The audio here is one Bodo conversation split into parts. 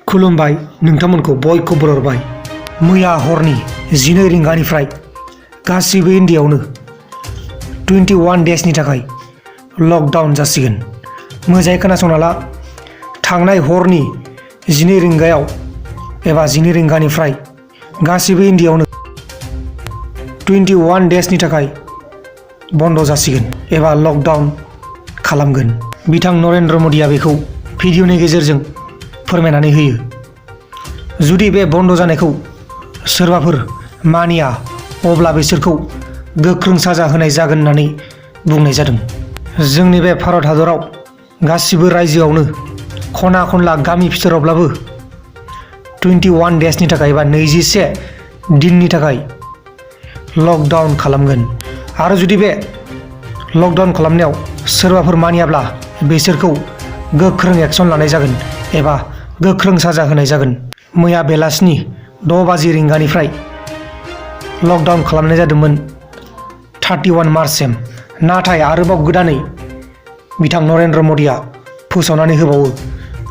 खुलुमबाय नोंथांमोनखौ बयखौबो बरायबाय। मैया हरनि 12 रिंगानिफ्राय गासिबो इन्डियायावनो 21 डेजनि थाखाय लकडाउन जासिगोन। मोजाङै खोनासंना ला। थांनाय हरनि 12 रिंगायाव एबा 12 रिंगानिफ्राय गासिबो इन्डियायावनो 21 डेजनि थाखाय बन्द जासिगोन एबा लकडाउन खालामगोन। बिथां नरेन्द्र मदिया बेखौ भिडिअनि गेजेरजों फोरमायनानै होयो। जुदि बे बन्द जानायखौ सोरबाफोर मानिया अब्ला बिसोरखौ गोख्रों साजा होनाय जागोन होननानै बुंनाय जादों। जोंनि बे भारत हादराव गासिबो रायजोआवनो खना खनला गामि फिथोरावब्लाबो 21 डेजनि थाखाय एबा 21 दिननि थाखाय लकडाउन खालामगोन। आरो जुदि बे लकडाउन खालामनायाव सोरबाफोर मानियाब्ला बिसोरखौ गोख्रों एक्सन लानाय जागोन एबा गोख्रों साजा होनाय जागोन। मैया बेलासिनि 6 बाजि रिंगानिफ्राय लकडाउन खालामनाय जादोंमोन 31 मार्चसिम। नाथाय आरोबाव गोदानै बिथां नरेन्द्र मदिया फोसावनानै होबावो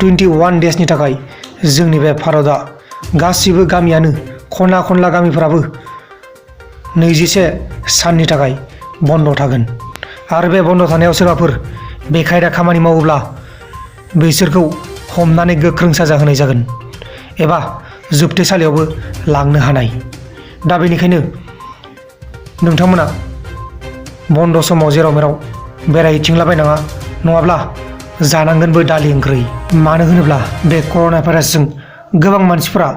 21 डेजनि थाखाय जोंनि बे भारतआ गासिबो गामियानो खना खनला गामिफोराबो 21 साननि थाखाय बन्द थागोन। आरो बे बन्द थानायाव सोरबाफोर बेखायदा खामानि मावोब्ला बिसोरखौ हमनानै गोख्रों साजा होनाय जागोन एबा जोबथेसालियावबो लांनो हानाय। दा बेनिखायनो नोंथांमोना बन्द समाव जेराव मेराव बेरायहैथिंलाबायनाङा, नङाब्ला जानांगोनबो दालि ओंख्रि। मानो होनोब्ला बे कर'ना भाइरासजों गोबां मानसिफोरा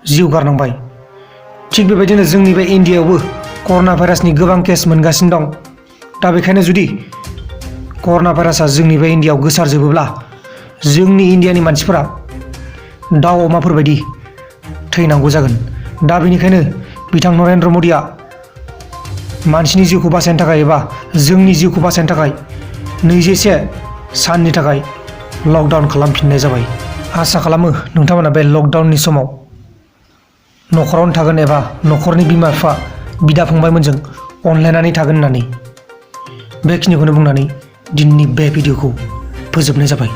जिउ गारनांबाय। थिग बेबायदिनो जोंनि बे इन्डियायावबो कर'ना भाइरासनि गोबां केस मोनगासिनो दं। दा बेखायनो जुदि कर'ना भाइरासआ जोंनि बे इन्डियायाव गोसारजोबोब्ला जोंनि इन्डियानि मानसिफोरा दाउ अमाफोर बायदि थैनांगौ जागोन। दा बेनिखायनो बिथां नरेन्द्र मदिया मानसिनि जिउखौ बासायनो थाखाय एबा जोंनि जिउखौ बासायनो थाखाय 21 साननि थाखाय लकडाउन खालामफिननाय जाबाय। आसा खालामो नोंथांमोना बे लकडाउननि समाव न'खरावनो थागोन एबा न'खरनि बिमा बिफा बिदा फंबायमोनजों अनलायनानै थागोन होननानै बेखिनिखौनो बुंनानै दिनैनि बे भिडिअखौ फोजोबनाय जाबाय।